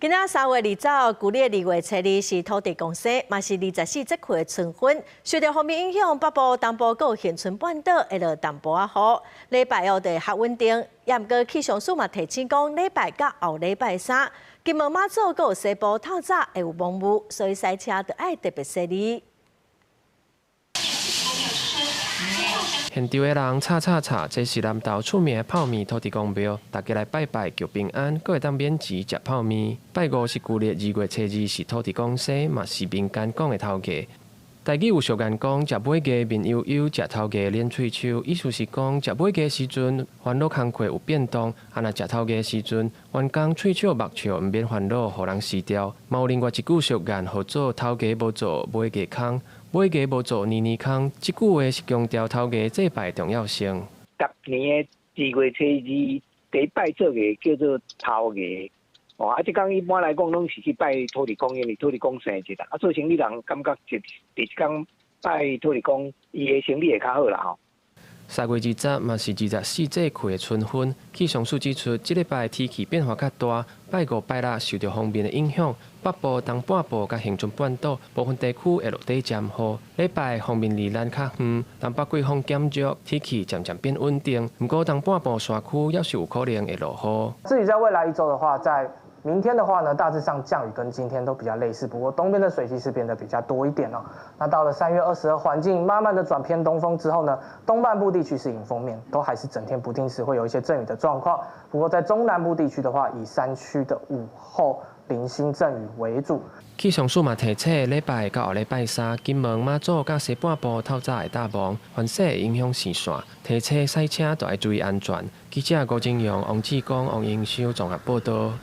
今仔3月29，舊曆2月初2是土地公生，嘛是24節氣的春分。受著鋒面影響，北部、東部閣有恆春半島會落淡薄仔雨。禮拜五就會較穩定，也毋過氣象署嘛提醒講，禮拜佮後禮拜三，金門馬祖閣有西部透早會有濛霧，所以駛車著愛特別細膩。現場的人吵吵吵，這是南投出名的泡麵土地公廟，大家來拜拜求平安，閣會當免錢食泡麵。拜五是舊曆2月初2，是土地公生，嘛是民間講的頭家。台語有俗諺講，食尾牙面憂憂，食頭家練喙鬚。意思是講，食尾牙時陣煩惱工課有變動，啊若食頭家時陣，員工喙笑目笑，毋免煩惱予人辭掉。嘛有另外一句俗諺，號做頭家無做尾牙空，尾牙無做年年空。這句話是強調頭家祭拜重要性。逐年的2月初2，第一擺做的叫做頭家。哦，啊，這工一般來講，攏是去拜土地公，因為土地公生日啦。啊，做生意人感覺就佇這工拜土地公，伊的生意會較好啦吼。3月20嘛是24節氣的春分，氣象署指出，這禮拜天氣變化較大，拜五拜六受著鋒面的影響，北部、東半部佮恆春半島部分地區會落短暫雨。禮拜鋒面離咱較遠，東北季風減弱，天氣漸漸變穩定。毋過東半部山區猶是有可能會落雨。至於在未來一週的話，在明天的話呢，大致上降雨跟今天都比較類似，不過東邊的水汽是變得比較多一點哦。那到了3月22，環境慢慢的轉偏東風之後呢，東半部地區是迎風面，都還是整天不定時會有一些陣雨的狀況。不過在中南部地區的話，以山區的午後零星陣雨為主。氣象署嘛提醒，禮拜到後禮拜三，金門、馬祖佮西半部透早會罩霧，凡勢會影響視線，提醒駛車都愛注意安全。記者郭金陽、王志剛、王英修綜合報道。